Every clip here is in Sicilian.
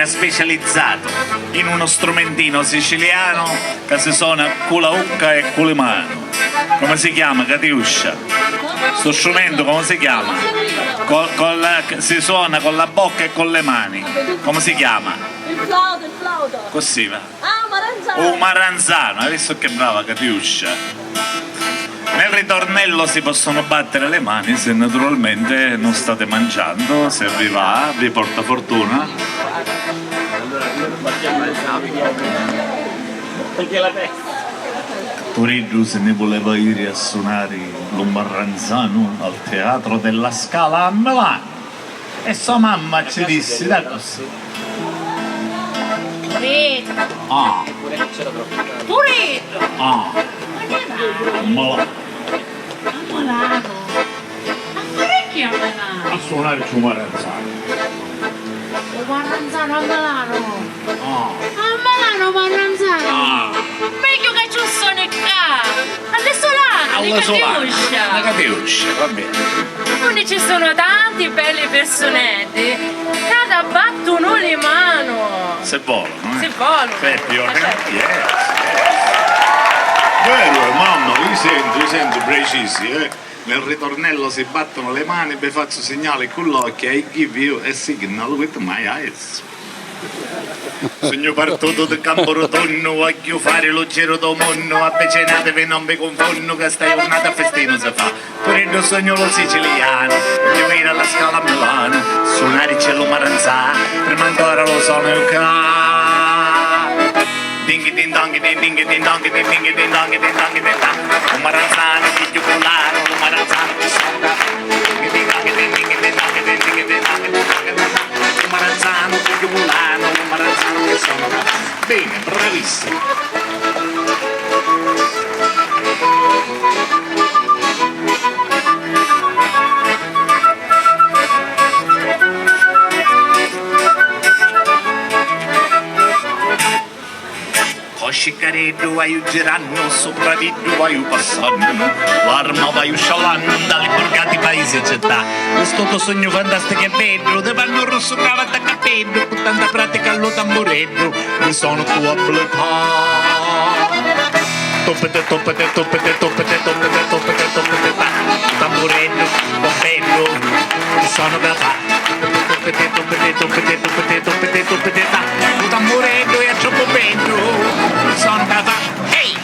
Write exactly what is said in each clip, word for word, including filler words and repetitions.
Specializzato in uno strumentino siciliano ca si sona cu la ucca e cu li manu. Come si chiama, Catiuscia? Sto strumento come si chiama? Co- con la- si suona con la bocca e con le mani. Come si chiama? Il flauto, il flauto. Così va. Ah, un maranzano. Un maranzano, hai visto che brava Catiuscia? Nel ritornello si possono battere le mani se naturalmente non state mangiando, se vi va, vi porta fortuna. Puriddu si ni vuleva iri a sunari lu marranzanu al Teatro della Scala a Milanu. E so mamma ci dissi d'accussì. Puriddu. Ah. Puriddu. Ah. Ma a Milanu. Ma a Milanu? A fari chi a Milanu? A sunari cu maranzanu. U maranzanu a Milanu? Ah. A Milanu u maranzanu? Ah. Megghiu ca ci u soni ccà! All'isulana, di Catiuscia! Di Catiuscia, va bene. Unni ci sono tanti belli personetti, ca t'abbattunu li manu! Se volunu, eh? Se volunu. Pepi, eh? Yes, yes. Veru, eh, mamma, li sentu, li sentu precisi, eh. Nel ritornello si battono le mani, vi faccio segnali con l'occhio, I give you a signal with my eyes. Sugnu partutu di Campurutunnu, vogghiu fari lu giru dô munnu, avvicinatevi, non vi cunfunnu, ca sta jurnata a festinu si fa. Puriddu sugnu lu sicilianu, vogghiu iri a la Scala a Milanu, sunarici lu maranzanu, prima ancora lu sonu ccà. Dinghi din donghi din dinghi din donghi din dinghi din donghi din donghi din da. Lu maranzanu, figghiu culanu, lu maranzanu chi sonda. Dinghi din donghi din dinghi din donghi din dinghi din donghi din donghi din da. Lu maranzanu, figghiu culanu, lu maranzanu chi sonda. Bene, bravissimo. Coscicareddu vaiu girannu, supra d'iddu vaiu passannu, l'arma vaiu scialannu, nta li borgati, paisi e città. Lu stotu sugnu fantasticu e beddu, di pannu russu, cravatta e cappeddu, cu tanta pratica lu tambureddu, mi sonu cu abilità. Tuppiti, tuppiti, tuppiti, tuppiti, tuppiti, tuppiti, tuppiti, ta. Tambureddu, bombeddu, mi sonu ca fa. Tuppiti, tuppiti, tuppiti, tuppiti, tuppiti, tuppiti, ta. Lu tambureddu è troppu beddu, mi sonu ca fa. Hey!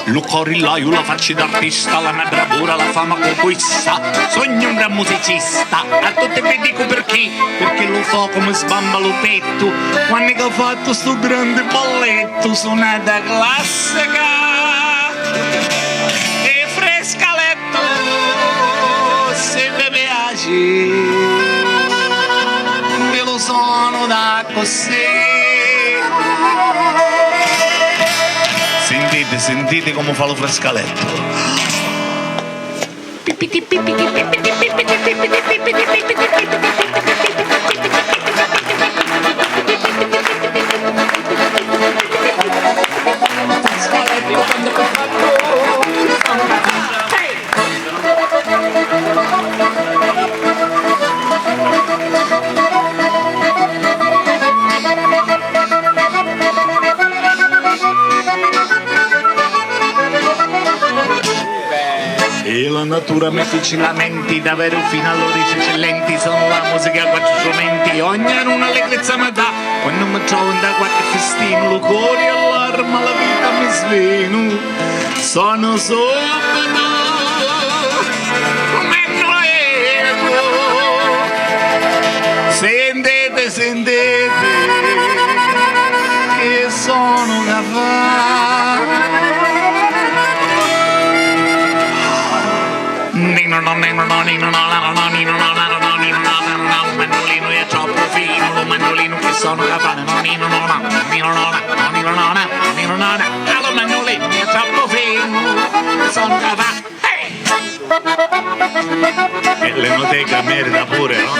Lu cori l'haiu, la facci d'artista, la me bravura, la fama cunquista. Sugnu un gran musicista, a tutti vi dicu pirchì, pirchì lu focu mi sbamba lu pettu, quannu ca fattu stu grandi ballettu, sunata classica e frescalettu, si vi piaci, vi lu sonu d'accussì. Sintiti, sintiti comu fa lu friscalettu. E la natura mi fici lamenti, daveru finu all'origini eccellenti, sono la musica a quattru strumenti, ognunu un'allegrezza mi dà, quannu mi trovu nta qualchi fistinu, lu cori allarma, la vita mi svenu, sono subito, mi credo, sentite, sentite, che sono capace. Nino no, nino no, nino no, nino no, nino no, nino no, nino no, lu mandulinu è troppu finu, lu mandulinu chi sonu ca fa, no, nino no, no, nino no, no, nino no, no, nino no, no, a lu mandulinu è troppu finu, sonu ca fa, hey! E l'enoteca merita pure, no?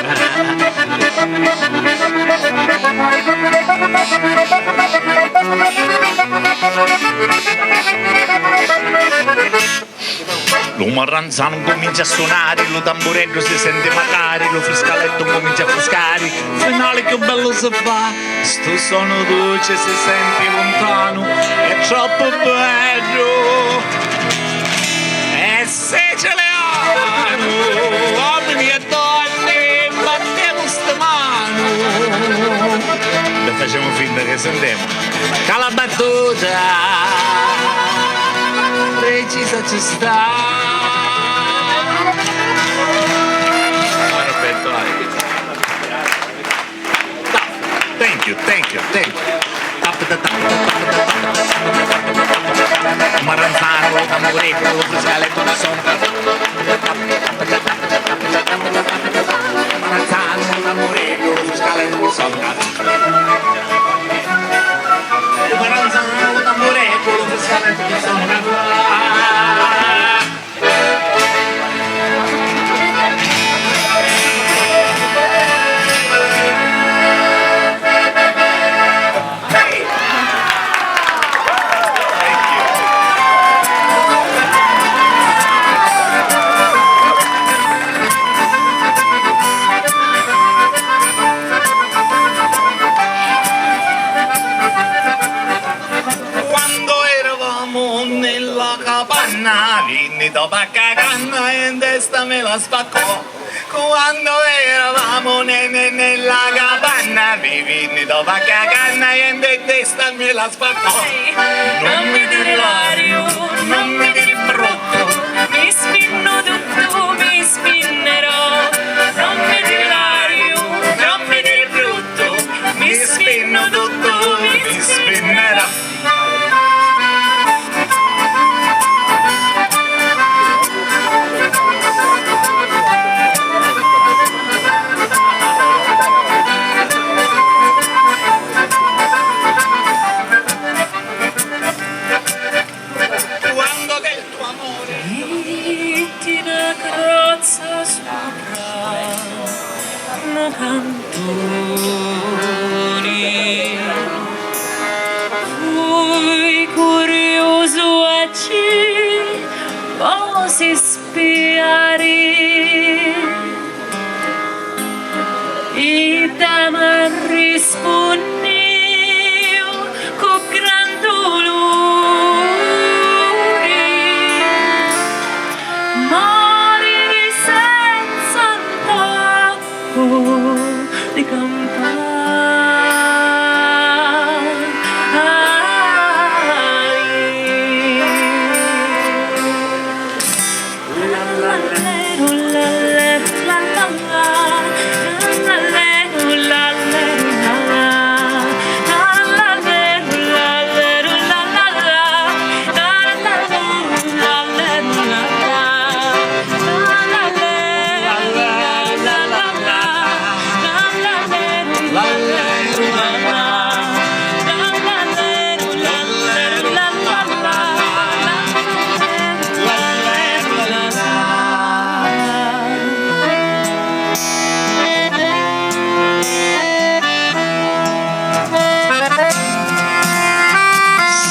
Lu marranzanu cumincia a sunari, lu tambureddu si senti macari, lu friscalettu cumincia a friscari, finali chiù bellu si fa, stu sonu duci si senti luntanu, è troppu beddu. E Sicilianu, omini e donni, battemu sti manu. Beh, facemu finta che sentemu. Ca la battuta precisa ci sta. Perfetto, dai. Thank you, thank you, thank you. Tap, tap, tap, tap, tap, tap, tap, tap. Maranzanu, tambureddu, friscalettu, sonca. Maranzanu, tambureddu, friscalettu, sonca. Maranzanu, tambureddu, friscalettu, sonca. Quando eravamo nella capanna, vinni dopo a cacanna e in testa me la spaccò. Quando eravamo ne, ne, nella capanna, mi vinni dopo a cacanna e in testa me la spaccò. Non mi diri l'ariu, non mi diri bruttu, mi spinnu tuttu, mi spinnerò. Non mi diri l'ariu, non mi diri bruttu, mi spinnu tuttu, mi spinnerò. Quando del tuo amore. Mitti na crozza supra nu cantuni. Fui curiusu a ci vosi spiari. Idda m'arrispunniu cu gran duluri, moriri senza 'n tocu di campari.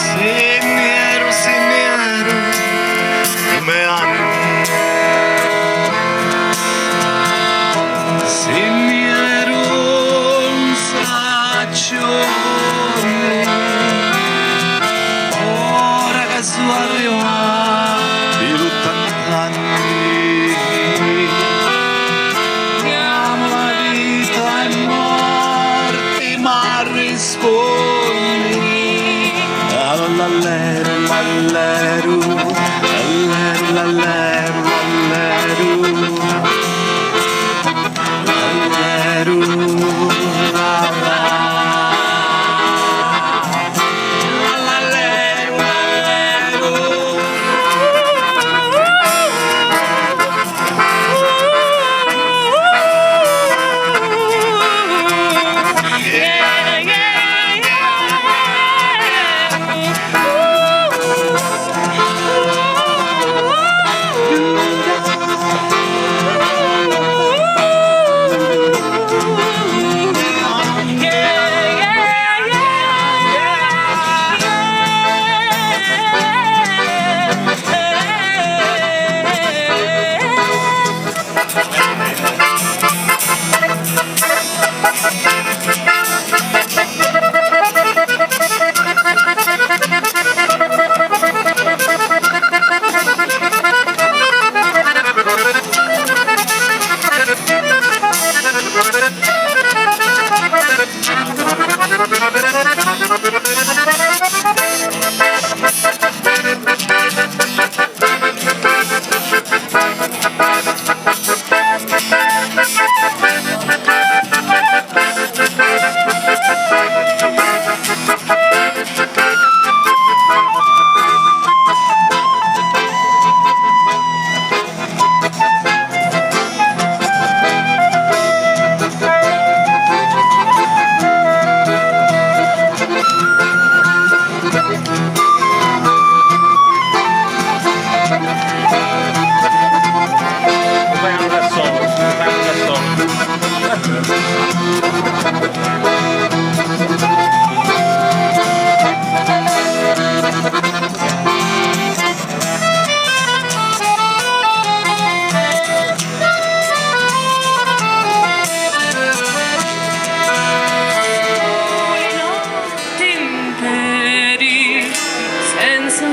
Sinnieru, sinnieru, me annu. Sinnieru, 'un sacciu ora ca su' arrivati l'uttant'anni. Chiamu la vita e morti m'arrispunni. Lalleru, lalleru, lalleru, lalleru, lalleru. Lalleru, la, la. Lalleru, lalleru. Yeah, yeah, yeah.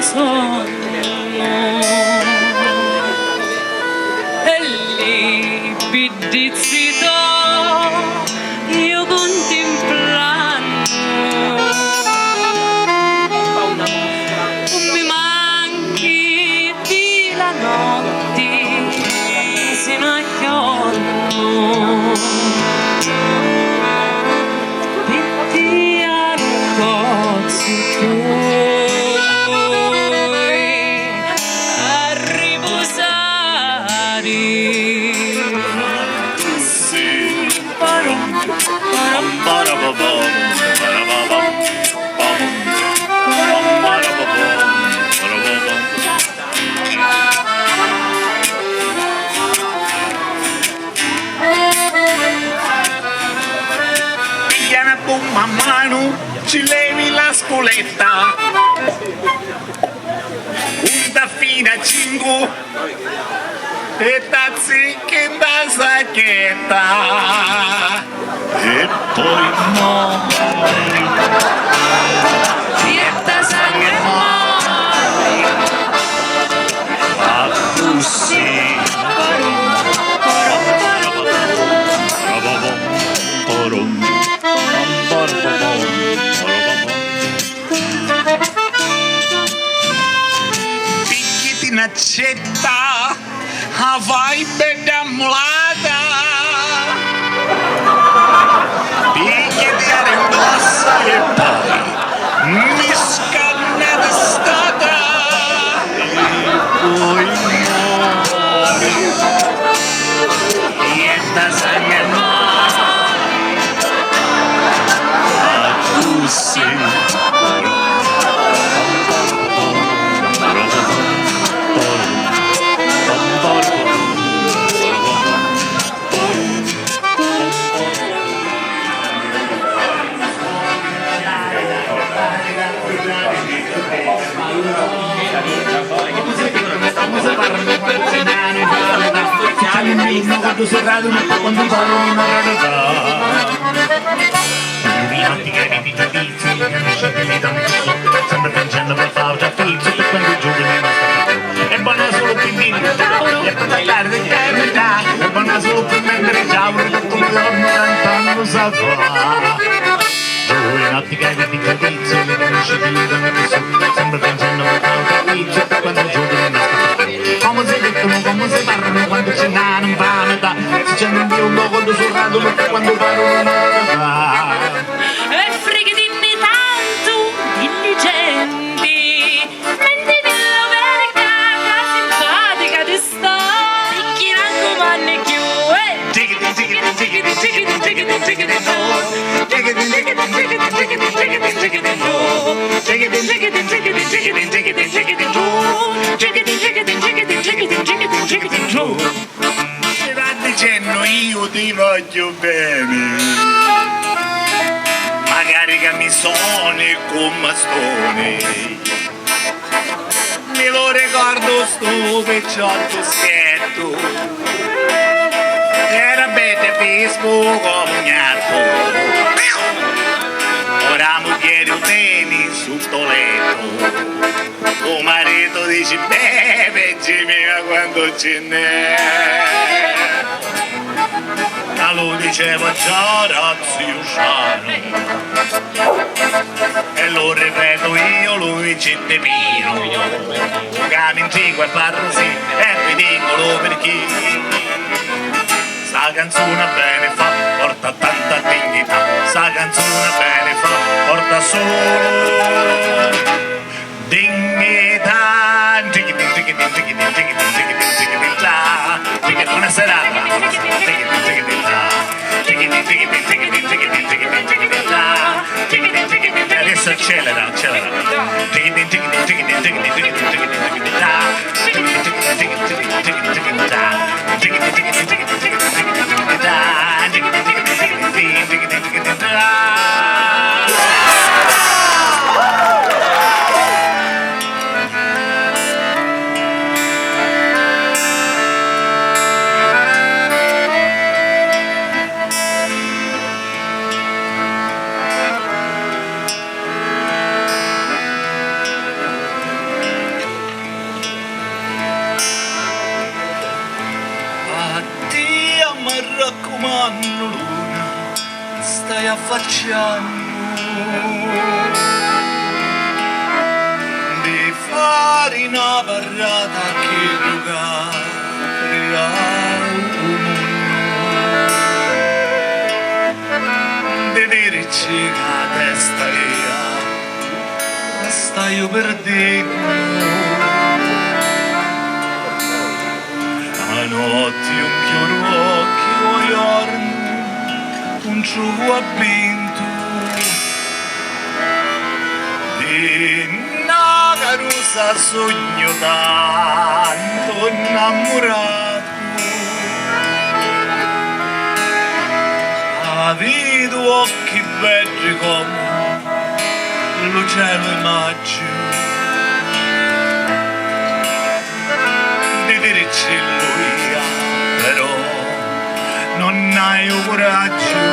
sonnu e li biddizzi to iu cuntimplannu. Mi manchi di la notti sinu a jornu. Pi tia nun pozzu cchiù arripusari. Parum, parum, parababam, parababam, pam, parum, parababam, parababam. Pigghia na bumma a manu, ci levi la spuletta. Cunta finu a cincu e t'azzicchi nta sacchetta. E poi mori. Fietta sangue e mori. Accussì. Picchiti n'accetta. A vai bedda mulata, picchiti a rindossa e poi mi scanna di stata e poi mori. Ietta sangue mori. Accussì. Sempre piangendo per fare un pizzo per quando giovane non sta più. E buona solo per dire ciao, e per parlare di carità, e buona solo per mettere ciao, tutto un giorno cantando sa fa. Giovanotti che avete giudizio, le conoscete, le done che su, sempre piangendo per fare un pizzo per quando giovane non sta più. Come si vedono, come si parlano, quando ce n'hanno in vanità, se c'è un Dio un poco di sul raduno per quando parlano una verità. E frighitinni tantu diligenti, mentiti lu verca ca simpatica ti sta, picchì non cumanni cchiù, eh! Giggiti, giggiti, giggiti, giggiti, giggiti, giggiti, giù. Giggiti, giggiti, giggiti, giggiti, giggiti, giggiti, giù. Giggiti, giggiti, giggiti, giggiti, giggiti, giggiti, giù. Giggiti, giggiti, giggiti, giggiti, giggiti, giggiti, giù. Ti va dicennu io ti voglio bene, magari che mi soni come stoni, mi lo ricordo stu picciotto schietto, era bete pispo come un gatto, ora mugghieri u teni sotto letto. U maritu dici: "Beh, peggio mia quantu ci n'è." Ma lu diceva già Orazio Ciano, e lu ripetu io, Luigi Di Pino, ca mi intrigu e parru sì, e vi dicu lu pirchì. Sta canzuna bene fa, porta tanta dignità. Sta canzuna bene fa, porta solo dignità. Dignità, dignità, dignità, dignità. Buona serata. Dignità, dignità, dignità. Adesso accelera, accelera. Facciannu di fari na parrata a chiddu ca cria u munnu, di dirici ca a testa ia la staiu pirdinnu. A notti un chiuru occhiu, o jornu un ciuvu abbintu. Di na carusa sugnu tantu nnamuratu, avidu occhi beddi comu lu celu e maggiu. Di dirici lu ia, però, non haiu curaggiu,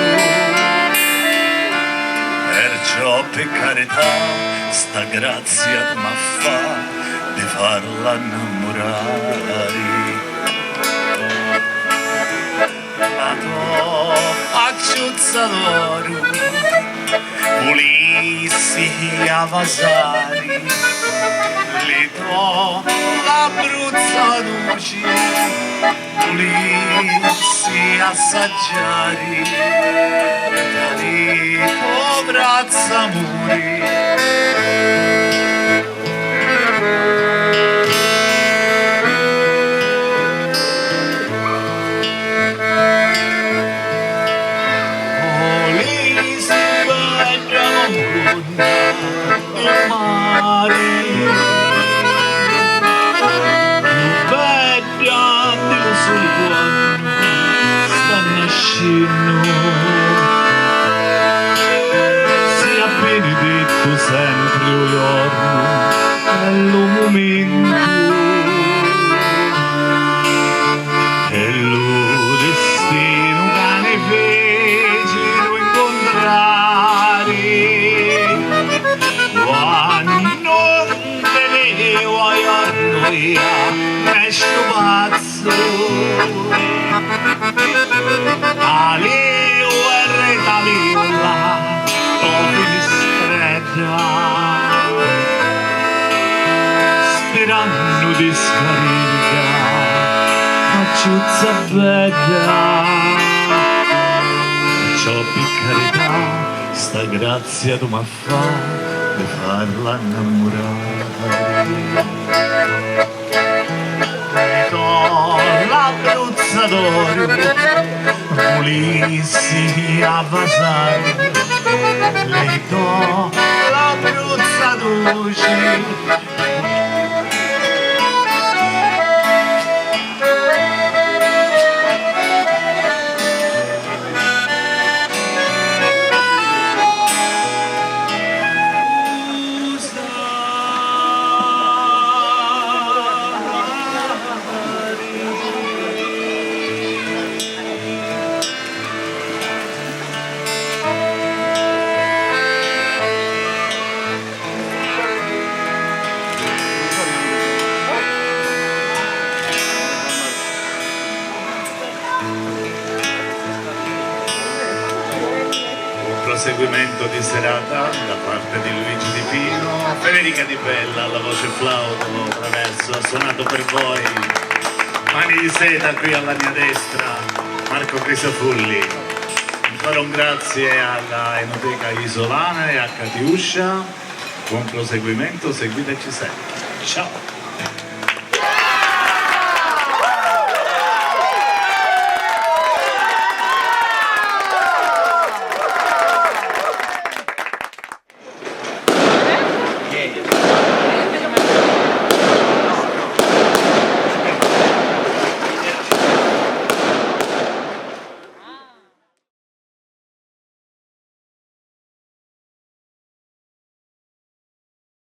perciò, pi carità, sta grazia tu m'ha fa di farla nnamurari. La to facciuzza d'oru vulissi avasari, li to labbruzza duci vulissi assaggiari, tra li to brazza amuri. Vulissi bedda mari, bedda di lu suli quannu sta nascinnu. Sia binidittu sempri u jornu e lu mumentu, e lu distinu ca ni ficiru incuntrari. Quannu ti vidiu u jornu ia nesciu pazzu, taliu e ritaliu la to finistredda, spirannu di scarirga facciuzza bedda. Perciò, pi carità, sta grazia tu m'ha fa di farla nnamurari. Li to labbruzza d'oru vulissi avvasari, li to labbruzza duci. Un proseguimento di serata da parte di Luigi Di Pino, Federica Di Bella alla voce flauto traverso, ha suonato per voi Mani di seta qui alla mia destra, Marco Crisafulli. Ancora un grazie alla Enoteca Isolana e a Catiuscia. Buon proseguimento, seguiteci sempre. Ciao.